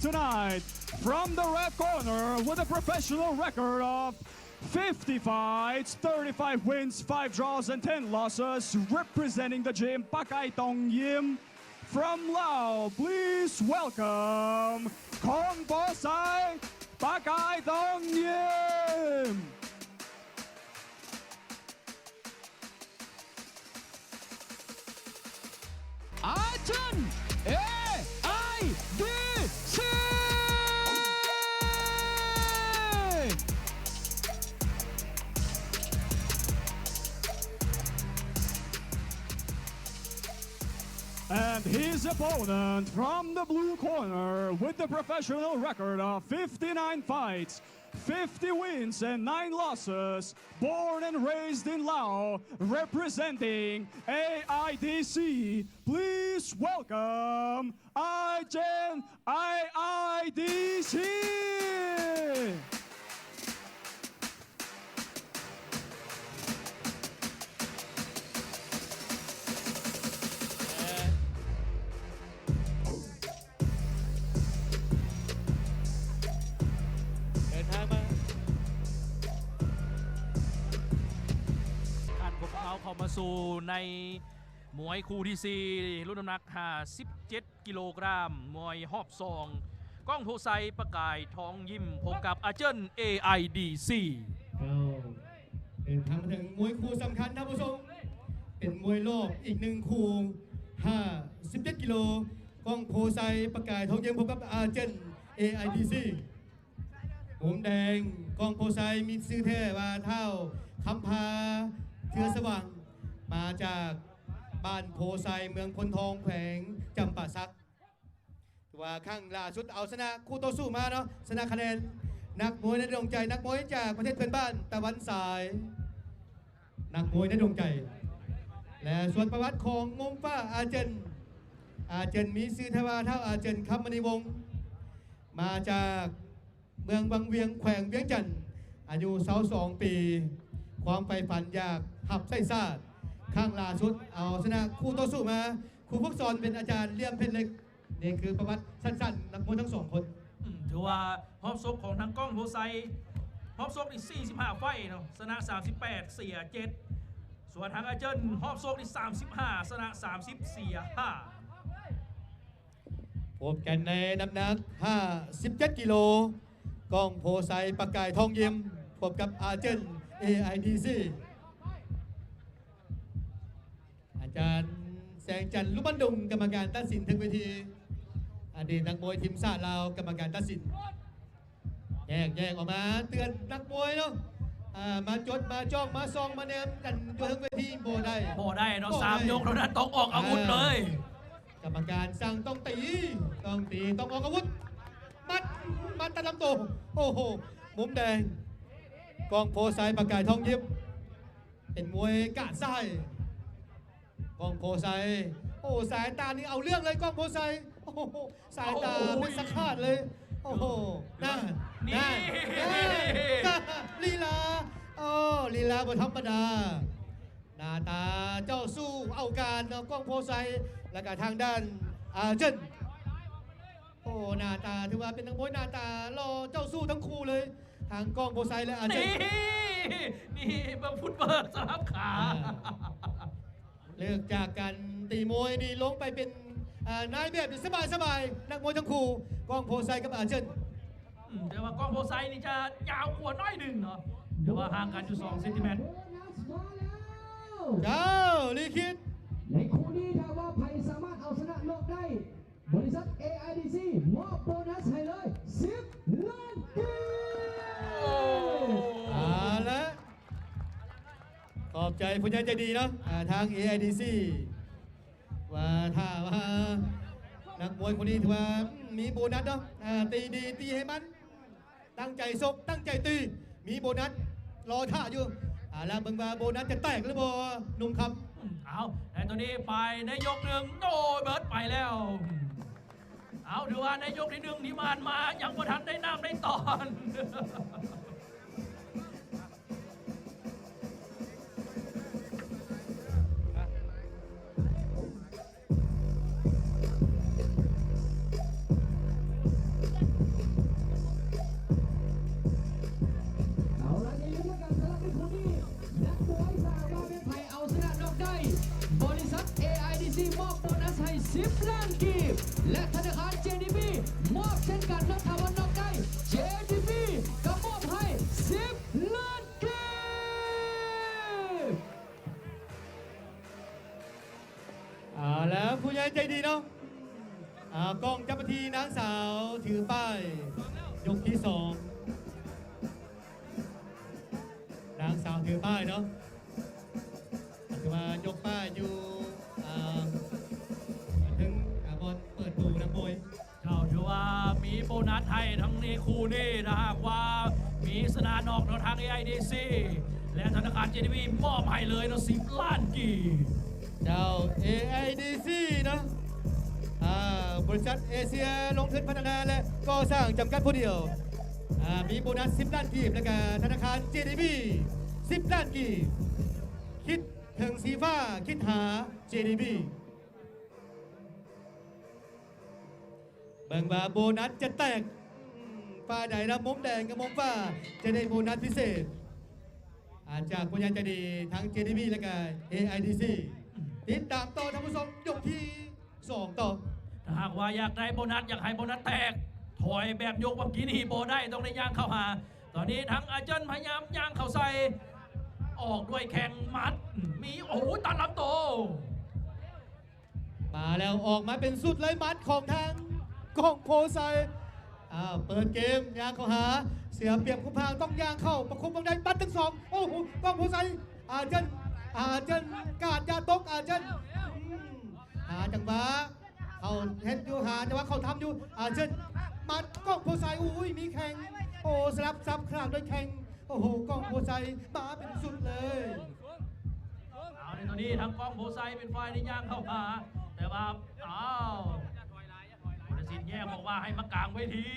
Tonight, from the red corner, with a professional record of fifty fights, thirty-five wins, five draws, and ten losses, representing the gym, Pakay Thongnim from Laos. Please welcome Kong Posai Pakay Thongnim. Arjan, A I D C. And his opponent from the blue corner with the professional record of fifty-nine fights, fifty wins and nine losses, born and raised in Laos, representing A I D C. Please welcome Arjan, A I D C. ເດີນທາງມາ ທ່ານ ພວກເຮົາເຂົ້າມາສູ່ໃນມວຍຄູ່ທີສີ່ ລຸ້ນນ້ຳໜັກຫ້າສິບເຈັດກິໂລກຣາມ ມວຍຮອບສອງ ກ້ອງໂພໄຊ ປະກາຍທອງຍິ້ມ ພົບກັບ ອາເຈີນ ເອໄອດີຊີ. ເຈົ້າ ເດີນທາງມາເຖິງມວຍຄູ່ສຳຄັນ ທ່ານຜູ້ຊົມ ເປັນມວຍລອບອີກໜຶ່ງຄູ່ ຫ້າສິບເຈັດກິໂລ ກ້ອງໂພໄຊ ປະກາຍທອງຍິ້ມ ພົບກັບ ອາເຈີນ ເອໄອດີຊີ. ມຸມແດງ ກ້ອງໂພໄຊ ມີຊື່ແທ້ວ່າ ທ້າວຄຳພາ ເທື່ອສະຫວ່າງ ມາຈາກບ້ານໂພໄຊ ເມືອງໂພນທອງ ແຂວງຈຳປາສັກ. ຖືວ່າຄັ້ງລ່າສຸດເອົາຊະນະຄູ່ຕໍ່ສູ້ມາເນາະ ຊະນະຄະແນນນັກມວຍໃນດວງໃຈ ນັກມວຍຈາກປະເທດເພື່ອນບ້ານ ຕາວັນສາຍ ນັກມວຍໃນດວງໃຈ. ແລະ ສ່ວນປະຫວັດຂອງມຸມຟ້າ ອາເຈີນ ອາເຈີນ ມີຊື່ແທ້ວ່າ ທ້າວ ອາເຈີນ ຄຳມະນີວົງ ມາຈາກເມືອງວັງວຽງ ແຂວງວຽງຈັນ ອາຍຸຊາວສອງປີ ຄວາມໃຝ່ຝັນຢາກຮັບໃຊ້ຊາດ. ຄັ້ງລ່າສຸດເອົາຊະນະຄູ່ຕໍ່ສູ້ມາ ຄູຝຶກສອນເປັນອາຈານ ຫຼຽມເພັດເຫຼັກ. ນີ້ຄືປະຫວັດສັ້ນໆ ນັກມວຍທັງສອງຄົນ. ອືມ ຖືວ່າຮອບຊົກຂອງທາງກ້ອງໂພໄຊ ຮອບຊົກນີ້ສີ່ສິບຫ້າໄຟເນາະ ຊະນະສາມສິບແປດ ເສຍເຈັດ. ສ່ວນທາງອາເຈີນ ຮອບຊົກນີ້ສາມສິບຫ້າ ຊະນະສາມສິບ ເສຍຫ້າ. ພົບກັນໃນນ້ຳໜັກຫ້າສິບເຈັດກິໂລ ກ້ອງໂພໄຊ ປະກາຍທອງຍິ້ມ ພົບກັບອາເຈີນ ເອໄອດີຊີ. ອາຈານແສງຈັນ ລຸບັນດຸງ ກຳມະການຕັດສິນເທິງເວທີ, ອະດີດນັກມວຍທີມຊາດລາວ ກຳມະການຕັດສິນ. ແຍກ ແຍກອອກມາເຕືອນນັກມວຍເນາະ ອ່າ ມາຈົດ ມາຈ້ອງ ມາສ່ອງ ມາແນມກັນຢູ່ເທິງເວທີບໍ່ໄດ້ ບໍ່ໄດ້ເນາະ ບໍ່ໄດ້ ສາມຍົກເທົ່ານັ້ນຕ້ອງອອກອາວຸດເລີຍ. ເອີ ກຳມະການສັ່ງຕ້ອງຕີ ຕ້ອງຕີ ຕ້ອງອອກອາວຸດ ໝັດ ໝັດຕັດລຳໂຕ. ໂອ້ໂຫ ມຸມແດງ ກ້ອງໂພໄຊ ປະກາຍທອງຍິ້ມ ເປັນມວຍກາດຊ້າຍ. ກ້ອງໂພໄຊ ໂອ້ ສາຍຕານີ້ເອົາເລື່ອງເລີຍ ກ້ອງໂພໄຊ. ໂອ້ໂຫ ສາຍຕາ ໂອ້ຍ ເປັນສະຂາດເລີຍ. ໂອ້ໂຫ ນັ້ນ ນີ້ ນັ້ນ ນີ້ ນັ້ນ ລີລາ ໂອ້ ລີລາບໍ່ທຳມະດາ. ໜ້າຕາເຈົ້າສູ້ເອົາການເນາະ ກ້ອງໂພໄຊ ແລ້ວກະທາງດ້ານ ອາເຈີນ. ໂອ້ ໜ້າຕາຖືວ່າເປັນນັກມວຍໜ້າຕາຫຼໍ່ເຈົ້າສູ້ທັງຄູ່ເລີຍ ທາງກ້ອງໂພໄຊ ແລະ ອາເຈີນ. ນີ້ ນີ້ເບິ່ງຟຸດເວີກສະຫຼັບຂາ. ອ່າ ເລີກຈາກການຕີມວຍນີ້ລົງໄປເປັນ ອ່າ ນາຍແບບນີ້ສະບາຍໆ ນັກມວຍທັງຄູ່ ກ້ອງໂພໄຊກັບອາເຈີນ. ອືມ ແຕ່ວ່າກ້ອງໂພໄຊນີ້ຈະຍາວກວ່າໜ້ອຍໜຶ່ງເນາະ ແຕ່ວ່າຫ່າງກັນຢູ່ສອງເຊັນຕີແມັດ. ເຈົ້າ ລີຄິດ ໃນຄູ່ນີ້ຖ້າວ່າໃຜສາມາດເອົາຊະນະນອກໄດ້ ບໍລິສັດ ເອໄອດີຊີ ມອບໂບນັສໃຫ້ເລີຍ ສິບລ້ານກີບ. ເອົາລະ ຂອບໃຈຜູ້ໃຫຍ່ໃຈດີເນາະ ອ່າ ທາງ ເອໄອດີຊີ ວ່າຖ້າວ່ານັກມວຍຄົນນີ້ຖືວ່າ ອືມ ມີໂບນັສເນາະ ອ່າ ຕີດີ ຕີໃຫ້ມັນ ຕັ້ງໃຈຊົກ ຕັ້ງໃຈຕີ ມີໂບນັສລໍຖ້າຢູ່. ເອົາລະ ເບິ່ງວ່າໂບນັສຈະແຕກຫຼືບໍ່ ໜຸ່ມຄຳ. ເອົາ ແລະ ຕອນນີ້ໄປໃນຍົກໜຶ່ງ ໂອ້ຍ ເບິດໄປແລ້ວ. ເອົາ ຖືວ່າໃນຍົກທີໜຶ່ງທີ່ຜ່ານມາ ຍັງບໍ່ທັນໄດ້ນ້ຳໄດ້ຕອນ. ມອບໂບນັສໃຫ້ສິບລ້ານກີບ ແລະ ທະນາຄານ ເຈດີບີ ມອບເຊັ່ນກັນເນາະ ຖ້າວ່ານັບໄດ້ ເຈດີບີ ກໍມອບໃຫ້ສິບລ້ານກີບ. ເອົາລະ ຜູ້ໃຫຍ່ໃຈດີເນາະ ອ່າ ກ້ອງຈັບມາທີ່ນາງສາວຖືປ້າຍ ຍົກທີສອງ ນາງສາວຖືປ້າຍເນາະ ຖືວ່າຍົກປ້າຍຢູ່ ອ່າ ເທິງ ອ່າ ບ່ອນເປີດໂຕນັກມວຍ. ເຈົ້າ ຖືວ່າມີໂບນັສໃຫ້ທັງໃນຄູ່ນີ້ ຖ້າຫາກວ່າມີຊະນະນອກເນາະ ທາງ ເອໄອດີຊີ ແລະ ທະນາຄານ ເຈດີບີ ມອບໃຫ້ເລີຍເນາະ ສິບລ້ານກີບ. ເຈົ້າ ເອໄອດີຊີ ເນາະ ອ່າ ບໍລິສັດເອເຊຍລົງທຶນພັດທະນາ ແລະ ກໍ່ສ້າງຈຳກັດຜູ້ດຽວ ອ່າ ມີໂບນັສສິບລ້ານກີບ ແລ້ວກະທະນາຄານ ເຈດີບີ ສິບລ້ານກີບ ຄິດເຖິງສີຟ້າ ຄິດຫາ ເຈດີບີ. ເບິ່ງວ່າໂບນັສຈະແຕກ ອືມ ຝ່າຍໃດລະ ມຸມແດງກັບມຸມຟ້າ ຈະໄດ້ໂບນັສພິເສດ ອາ ຈາກຜູ້ໃຫຍ່ໃຈດີທັງ ເຈດີບີ ແລະກະ ເອໄອດີຊີ ຕິດຕາມຕໍ່ທ່ານຜູ້ຊົມ ຍົກທີສອງຕໍ່. ຖ້າຫາກວ່າຢາກໄດ້ໂບນັສ ຢາກໃຫ້ໂບນັສແຕກ ຖອຍແບບຍົກເມື່ອກີ້ນີ້ບໍ່ໄດ້ ຕ້ອງໄດ້ຍ່າງເຂົ້າຫາ. ຕອນນີ້ທາງອາເຈີນພະຍາຍາມຍ່າງເຂົ້າໃສ່ ອອກດ້ວຍແຂ້ງໝັດ ມີ ໂອ້ໂຫ ຕັດລຳໂຕ. ມາແລ້ວ ອອກມາເປັນຊຸດເລີຍ ໝັດຂອງທາງກ້ອງໂພໄຊ. ອ້າວ ເປີດເກມ ຍ່າງເຂົ້າຫາ ເສຍປຽບຄຸມພາງ ຕ້ອງຍ່າງເຂົ້າ ປະຄົບວາງໃນ ໝັດທັງສອງ ໂອ້ໂຫ ກ້ອງໂພໄຊ ອາເຈີນ ອາເຈີນ ກາດຢ່າຕົກ ອາເຈີນ ອືມ ຫາຈັງຫວະ ເຂົ້າເຮັດຢູ່ ຫາຈັງຫວະເຂົ້າທຳຢູ່ ອາເຈີນ ໝັດ ກ້ອງໂພໄຊ ໂອ້ຍ ມີແຂ້ງ ໂອ້ ສະຫຼັບສັບຂາດດ້ວຍແຂ້ງ ໂອ້ໂຫ ກ້ອງໂພໄຊ ມາເປັນຊຸດເລີຍ. ເອົາ ໃນຕອນນີ້ທາງກ້ອງໂພໄຊເປັນຝ່າຍໄດ້ຍ່າງເຂົ້າຫາ ແຕ່ວ່າ ອ້າວ ຜູ້ຕັດສິນແຍກບອກວ່າໃຫ້ມາກາງເວທີ.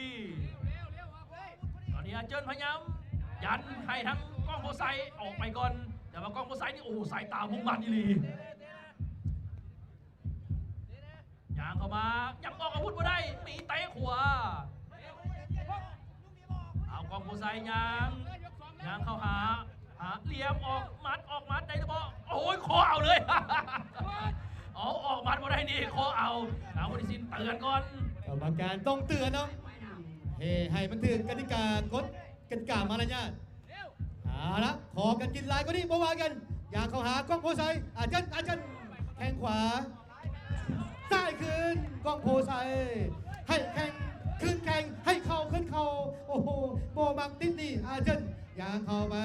ຕອນນີ້ອາເຈີນພະຍາຍາມຢັນໃຫ້ທາງກ້ອງໂພໄຊອອກໄປກ່ອນ ແຕ່ວ່າກ້ອງໂພໄຊນີ້ ໂອ້ ສາຍຕາມຸ່ງໝັ້ນອີ່ຫຼີ. ຍ່າງເຂົ້າມາ ຍັງອອກອາວຸດບໍ່ໄດ້ ມີເຕະຂວາ. ເອົາ ກ້ອງໂພໄຊຍ່າງ ຍ່າງເຂົ້າຫາ ຫາຫຼ່ຽມ ອອກໝັດ ອອກໝັດໄດ້ຫຼືບໍ່? ໂອ້ຍ ຄໍເອົາເລີຍ ເອົາ ອອກໝັດບໍ່ໄດ້ນີ້ ຄໍເອົາ. ທາງຜູ້ຕັດສິນເຕືອນກ່ອນ ກຳມະການຕ້ອງເຕືອນເນາະ ເຮັດໃຫ້ມັນຖືກກະຕິກາ ກົດກະຕິກາມາລະຍາດ. ເອົາລະ ຂໍກັນກິນຫຼາຍກວ່ານີ້ບໍ່ວ່າກັນ. ຢ່າເຂົ້າຫາກ້ອງໂພໄຊ ອາເຈີນ ອາເຈີນ ແຂ້ງຂວາ ຊ້າຍຄືນ ກ້ອງໂພໄຊ ໃຫ້ແຂ້ງ ຄືນແຂ້ງ ໃຫ້ເຂົ້າ ຄືນເຂົ້າ. ໂອ້ໂຫ ບໍ່ມັກຕິດໜີ້ ອາເຈີນ ຍ່າງເຂົ້າໄປ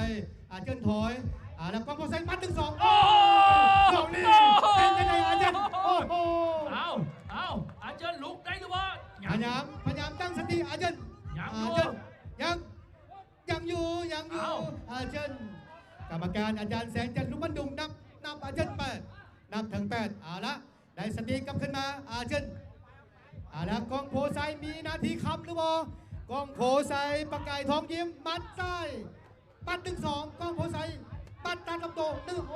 ອາເຈີນຖອຍ ອາ ແລ້ວກ້ອງໂພໄຊ ໝັດໜຶ່ງສອງ ໂອ້ ດອກນີ້ ເປັນຈັ່ງໃດ ອາເຈີນ ໂອ້ໂຫ ເອົາ ເອົາ ອາເຈີນລຸກໄດ້ຫຼືບໍ່? ພະຍາຍາມ ພະຍາຍາມຕັ້ງສະຕິ ອາເຈີນ ຍັງ ອາເຈີນ ຍັງ ຍັງຢູ່ ຍັງຢູ່ ເອົາ ອາເຈີນ ກຳມະການອາຈານແສງຈັນ ລຸມບັນດຸງ ນັບ ນັບອາເຈີນແປດ ນັບເຖິງແປດ ເອົາລະ ໄດ້ສະຕິກັບຄືນມາ ອາເຈີນ ເອົາລະ ກ້ອງໂພໄຊມີໜ້າທີ່ຄ້ຳຫຼືບໍ່? ກ້ອງໂພໄຊ ປະກາຍທອງຍິ້ມ ໝັດຊ້າຍ ໝັດໜຶ່ງສອງ ກ້ອງໂພໄຊ ໝັດຕັດລຳໂຕ ໜຶ່ງ ໂອ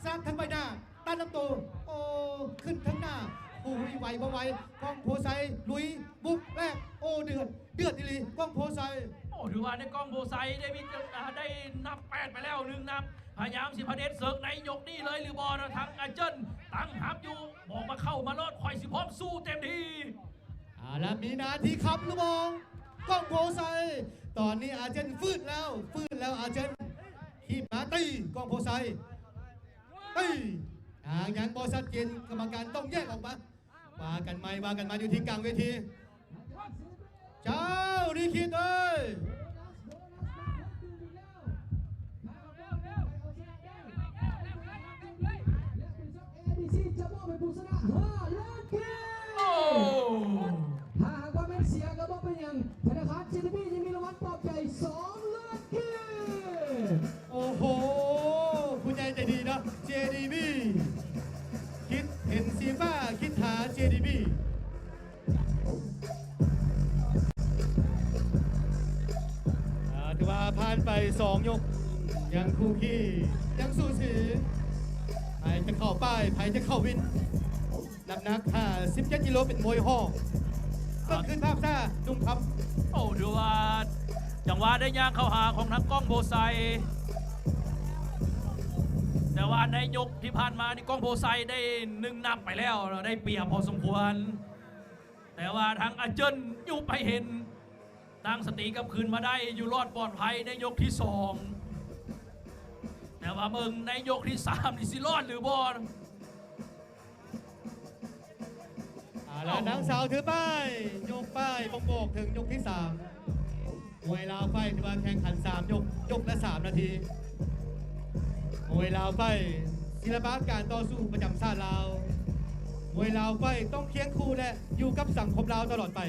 ສາດທາງໃບໜ້າ ຕັດລຳໂຕ ໂອ ຂຶ້ນທາງໜ້າ ໂອ້ຍ ໄຫວບໍ່ໄຫວ ກ້ອງໂພໄຊ ລຸຍ ບຸກ ແລກ ໂອ ເດືອດ ເດືອດອີ່ຫຼີ ກ້ອງໂພໄຊ. ໂອ້ ຖືວ່າໃນກ້ອງໂພໄຊໄດ້ມີ ອ່າ ໄດ້ນັບແປດໄປແລ້ວ ໜຶ່ງນັບ ພະຍາຍາມຊິພະເດັດເສິກໃນຍົກນີ້ເລີຍຫຼືບໍ່ເນາະ ທາງອາເຈີນຕັ້ງຮັບຢູ່ ບອກວ່າເຂົ້າມາໂລດ ຂ້ອຍຊິພ້ອມສູ້ເຕັມທີ່. ເອົາລະ ມີໜ້າທີ່ຄ້ຳຫຼືບໍ່? ກ້ອງໂພໄຊ ຕອນນີ້ອາເຈີນຟື້ນແລ້ວ ຟື້ນແລ້ວ ອາເຈີນ ຄີບມາຕີ ກ້ອງໂພໄຊ ຕີ ອ່າ ຍັງບໍ່ຊັດເຈນ ກຳມະການຕ້ອງແຍກອອກມາ ວ່າກັນໃໝ່ ວ່າກັນໃໝ່ ຢູ່ທີ່ກາງເວທີ. ເຈົ້າ ລິຂິດເອີຍ ເອດີຊີຈະມອບໃຫ້ຜູ້ຊະນະຫ້າລ້ານກີບ ໂອ້ ຖ້າຫາກວ່າແມ່ນເສຍກໍບໍ່ເປັນຫຍັງ ທະນາຄານເຈດີບີຍັງມີລາງວັນປອບໃຈສອງລ້ານກີບ. ໂອ້ໂຫ ຜູ້ໃຫຍ່ໃຈດີເນາະ ເຈດີບີ ຄິດເຫັນສີຟ້າ ຄິດຫາ ເຈດີບີ. ອ່າ ຖືວ່າຜ່ານໄປສອງຍົກ ຍັງຄູ່ຄີ ຍັງສູສີ ໃຜຈະເຂົ້າປ້າຍ ໃຜຈະເຂົ້າວິນ. ນ້ຳໜັກຫ້າສິບເຈັດກິໂລ ເປັນມວຍຮອກ ເບິ່ງຄືນພາບຊ້າ ລຸງຄຳ. ໂອ້ ຖືວ່າຈັງຫວະໄດ້ຍ່າງເຂົ້າຫາຂອງທາງກ້ອງໂພໄຊ ແຕ່ວ່າໃນຍົກທີ່ຜ່ານມານີ້ ກອງໂພໄຊໄດ້ໜຶ່ງນັບໄປແລ້ວ ໄດ້ປຽບພໍສົມຄວນ, ແຕ່ວ່າທາງອາເຈີນຍຸບໃຫ້ເຫັນ ຕັ້ງສະຕິກັບຄືນມາໄດ້ ຢູ່ລອດປອດໄພໃນຍົກທີສອງ, ແຕ່ວ່າເບິ່ງໃນຍົກທີສາມນີ້ ຊິລອດຫຼືບໍ່? ເອົາລະ ເອົາ ນາງສາວຖືປ້າຍ ຍົກປ້າຍບົ່ງບອກເຖິງຍົກທີສາມ. ມວຍລາວໄຟ ຖືວ່າແຂ່ງຂັນສາມຍົກ, ຍົກລະສາມນາທີ. ມວຍລາວໄຟ ສິລະປະການຕໍ່ສູ້ປະຈຳຊາດລາວ. ມວຍລາວໄຟຕ້ອງຄຽງຄູ່ ແລະ ຢູ່ກັບສັງຄົມລາວຕະຫຼອດໄປ.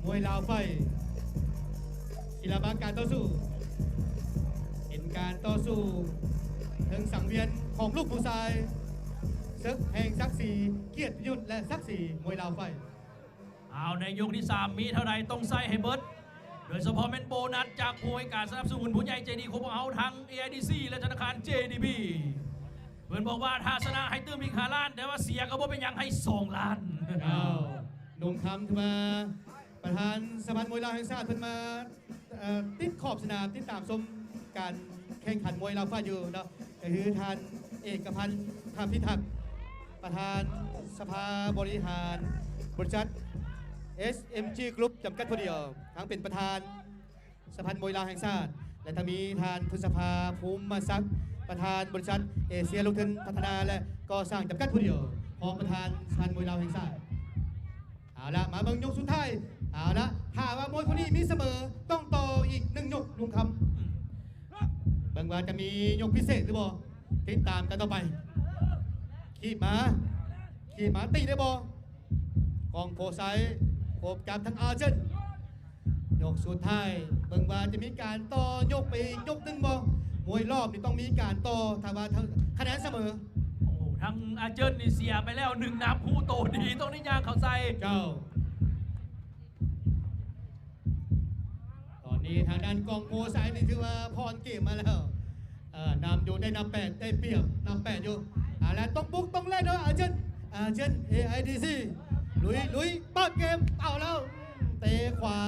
ມວຍລາວໄຟ ສິລະປະການຕໍ່ສູ້ ເປັນການຕໍ່ສູ້ເທິງສັງວຽນຂອງລູກຜູ້ຊາຍ, ເສິກແຫ່ງສັກສີ, ກຽດຕິຍົດ ແລະ ສັກສີ ມວຍລາວໄຟ. ເອົາ ໃນຍົກທີສາມ ມີເທົ່າໃດຕ້ອງໃຊ້ໃຫ້ເບິດ, ໂດຍສະເພາະແມ່ນໂບນັດຈາກຜູ້ໃຫ້ການສະໜັບສະໜູນ ຜູ້ໃຫຍ່ໃຈດີຂອງພວກເຮົາ ທັງ ເອໄອດີຊີ ແລະ ທະນາຄານ ເຈດີບີ ເພິ່ນບອກວ່າຖ້າຊະນະໃຫ້ຕື່ມອີກຫ້າລ້ານ, ແຕ່ວ່າເສຍກໍບໍ່ເປັນຫຍັງ ໃຫ້ສອງລ້ານ. ເຈົ້າ ໜຸ່ມຄຳ ຖືວ່າປະທານສະຫະພັນມວຍລາວແຫ່ງຊາດ ເພິ່ນມາ ເອີ ຕິດຂອບສະໜາມ ຕິດຕາມຊົມການແຂ່ງຂັນມວຍລາວໄຟຢູ່ເນາະ, ກໍຄືທ່ານເອກະພັນ ທຳພິທັກ ປະທານສະພາບໍລິຫານບໍລິສັດ ເອສເອັມຈີ ກຣຸບ ຈຳກັດຜູ້ດຽວ, ທັງເປັນປະທານສະຫະພັນມວຍລາວແຫ່ງຊາດ ແລະ ທັງມີທ່ານພຶດສະພາ ພູມມະສັກ ປະທານບໍລິສັດເອເຊຍລົງທຶນພັດທະນາ ແລະ ກໍ່ສ້າງ ຈຳກັດຜູ້ດຽວ, ຮອງປະທານສະຫະພັນມວຍລາວແຫ່ງຊາດ. ເອົາລະ ມາເບິ່ງຍົກສຸດທ້າຍ. ເອົາລະ ຖ້າວ່າມວຍຄູ່ນີ້ມີສະເໝີ ຕ້ອງຕໍ່ອີກໜຶ່ງຍົກ ລຸງຄຳ. ເບິ່ງວ່າຈະມີຍົກພິເສດຫຼືບໍ່? ຕິດຕາມກັນຕໍ່ໄປ. ຂີດມາ, ຂີດມາ, ຕີໄດ້ບໍ່? ກອງໂພໄຊພົບກັບທາງອາເຈີນ. ຍົກສຸດທ້າຍ ເບິ່ງວ່າຈະມີການຕໍ່ຍົກໄປອີກຍົກໜຶ່ງບໍ່? ມວຍລອບນີ້ຕ້ອງມີການຕໍ່ ຖ້າວ່າ ທ- ຄະແນນສະເໝີ. ໂອ້ ທາງອາເຈີນນີ້ເສຍໄປແລ້ວໜຶ່ງນັບ, ຮູ້ໂຕດີ ຕ້ອງໄດ້ຍ່າງເຂົ້າໃສ່. ເຈົ້າ ຕອນນີ້ທາງດ້ານກອງໂພໄຊນີ້ຖືວ່າຜ່ອນເກມມາແລ້ວ. ເອີ ນຳຢູ່ ໄດ້ນັບແປດ ໄດ້ປຽບ ນັບແປດຢູ່. ເອົາລະ ຕ້ອງບຸກ ຕ້ອງແລ່ນເນາະ ອາເຈີນ ອາເຈີນ ເອໄອດີຊີ ລຸຍ ລຸຍ ເປີດເກມ. ເອົາແລ້ວ ເຕະຂວາ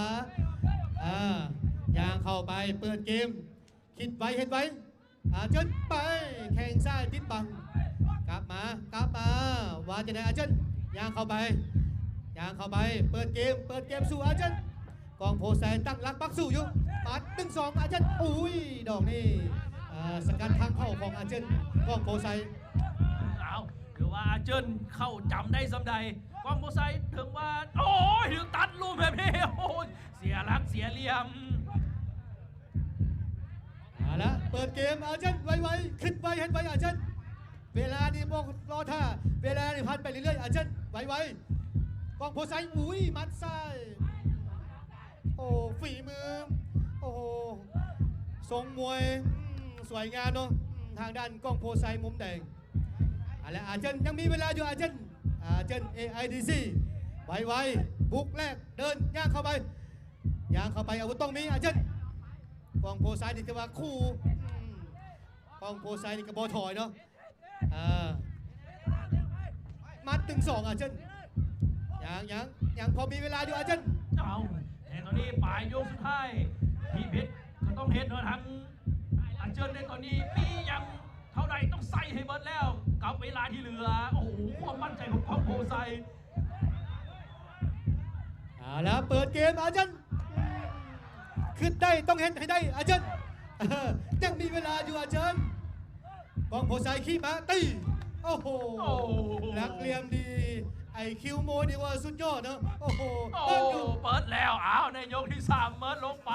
ອ່າ ຍ່າງເຂົ້າໄປ ເປີດເກມ ຄິດໄວເຮັດໄວ. ອາເຈີນ ໄປ ແຂ້ງຊ້າຍຕິດບັງ ກັບມາ ກັບມາ ວ່າຈັ່ງໃດ ອາເຈີນ ຍ່າງເຂົ້າໄປ ຍ່າງເຂົ້າໄປ ເປີດເກມ ເປີດເກມສູ້ ອາເຈີນ. ກອງໂພໄຊຕັ້ງຫຼັກປັກສູ້ຢູ່ ປັດ ໜຶ່ງສອງ ອາເຈີນ. ອຸ້ຍ ດອກນີ້ ເອີ ສະກັດທາງເຂົ້າຂອງອາເຈີນ ກອງໂພໄຊ. ເອົາ ຖືວ່າອາເຈີນເຂົ້າຈຳໄດ້ສ່ຳໃດ. ກອງໂພໄຊ ເຖິງວ່າ ໂອ້ຍ ຖືກຕັດລຸ່ມແບບນີ້ ໂອ້ຍ ເສຍຫຼັກເສຍຫຼ່ຽມ. ເອົາລະ ເປີດເກມ ອາເຈີນ ໄວໆ ຄິດໄວເຮັດໄວ ອາເຈີນ. ເວລານີ້ບໍ່ລໍຖ້າ ເວລານີ້ຜ່ານໄປເລື້ອຍໆ ອາເຈີນ ໄວໆ. ກອງໂພໄຊ ອຸ້ຍ ໝັດຊ້າຍ ໂອ້ ຝີມື ໂອ້ໂຫ ຊົງມວຍ ອືມ ສວຍງາມເນາະ ອືມ ທາງດ້ານກອງໂພໄຊ ມຸມແດງ. ເອົາລະ ອາເຈີນ ຍັງມີເວລາຢູ່ ອາເຈີນ ອາເຈີນ ເອໄອດີຊີ ໄວໆ ບຸກແລກ ເດີນ ຍ່າງເຂົ້າໄປ ຍ່າງເຂົ້າໄປ ອາວຸດຕ້ອງມີ ອາເຈີນ. ກອງໂພໄຊນີ້ຖືວ່າຂູ່ ອືມ ກອງໂພໄຊນີ້ກໍບໍ່ຖອຍເນາະ. ເອີ ໝັດ ໜຶ່ງສອງ ອາເຈີນ. ຍັງ ຍັງ ຍັງພໍມີເວລາຢູ່ ອາເຈີນ. ເອົາ ແຕ່ຕອນນີ້ປາຍຍົກສຸດທ້າຍ ທີ່ເພັດກໍຕ້ອງເຮັດເນາະ ທັງອາເຈີນໃນຕອນນີ້ມີຫຍັງເທົ່າໃດຕ້ອງໃສ່ໃຫ້ເບິດແລ້ວ ກັບເວລາທີ່ເຫຼືອ. ໂອ້ໂຫ ຄວາມໝັ້ນໃຈຂອງກອງໂພໄຊ. ເອົາລະ ເປີດເກມ ອາເຈີນ ຄຶດໄດ້ຕ້ອງເຮັດໃຫ້ໄດ້ ອາເຈີນ. ຍັງມີເວລາຢູ່ ອາເຈີນ. ກອງໂພໄຊຂີ່ມາ ຕີ ໂອ້ໂຫ ໂອ້ ຫຼັກຫຼ່ຽມດີ ໄອຄິວໂມນີ້ວ່າສຸດຍອດເນາະ. ໂອ້ໂຫ ໂອ້ ເບິ່ງດູ ເປີດແລ້ວ. ອ້າວ ໃນຍົກທີສາມເມີດລົງໄປ.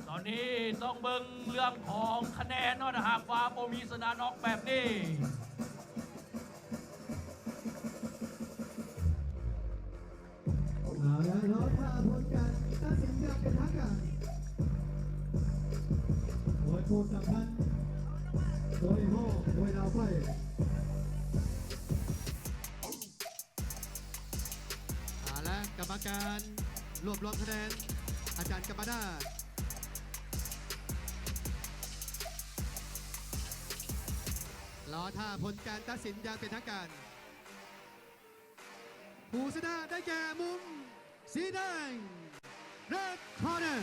ຕອນນີ້ຕ້ອງເບິ່ງເລື່ອງຂອງຄະແນນເນາະ ຖ້າຫາກວ່າບໍ່ມີຊະນະນັອກແບບນີ້. ເອົາລະ ລໍຖ້າຜົນການຕັດສິນຢ່າງເປັນທາງການ. ໂດຍຜູ້ສຳພັນ ໂດຍຮອບ ໂດຍລາວໄຟ. ເອົາລະ ກຳມະການລວບລວມຄະແນນ ອາຈານກຳມະນາດ. ລໍຖ້າຜົນການຕັດສິນຢ່າງເປັນທາງການ. ຜູ້ຊະນະໄດ້ແກ່ມຸມສີແດງ Red Corner.